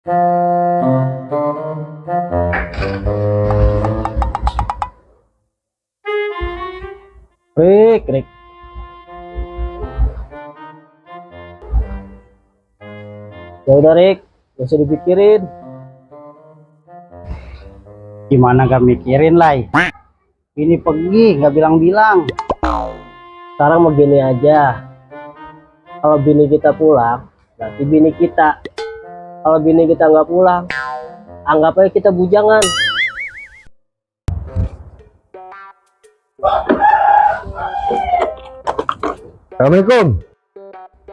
Rik. Ya udah Rik, gak usah dipikirin. Gimana gak mikirin lah? Ini pergi nggak bilang-bilang. Sekarang mau gini aja. Kalau bini kita pulang, berarti bini kita. Kalau bini kita nggak pulang, anggap aja kita bujangan. Assalamualaikum.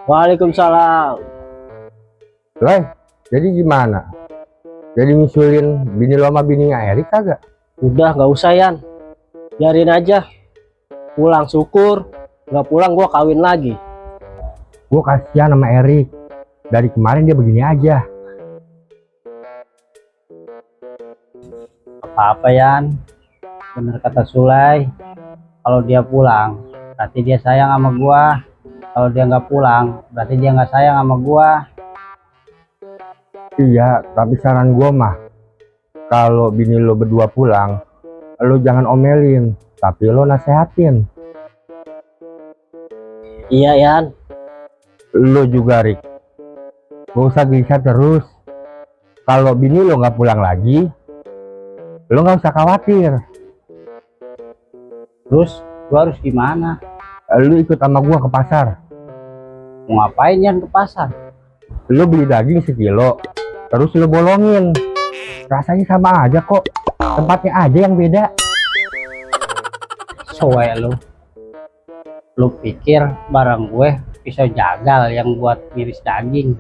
Waalaikumsalam. Lai, jadi gimana? Jadi nyusulin bini lo sama bininya Erik kagak? Udah nggak usah Yan, biarin aja. Pulang syukur, nggak pulang gua kawin lagi. Gue kasihan sama Erik. Dari kemarin dia begini aja. Apa-apa Yan, bener kata Sulai. Kalau dia pulang, berarti dia sayang sama gua. Kalau dia nggak pulang, berarti dia nggak sayang sama gua. Iya, tapi saran gue mah, kalau bini lo berdua pulang, lo jangan omelin, tapi lo nasehatin. Iya Yan. Lo juga Rik, gak usah gelisah terus. Kalau bini lo nggak pulang lagi, lo nggak usah khawatir. Terus gua harus gimana? Lo ikut sama gua ke pasar. Mau ngapain Yan ke pasar? Lo beli daging sekilo, terus lo bolongin. Rasanya sama aja kok, tempatnya aja yang beda. Soe lu pikir barang gue pisau jagal yang buat miris daging?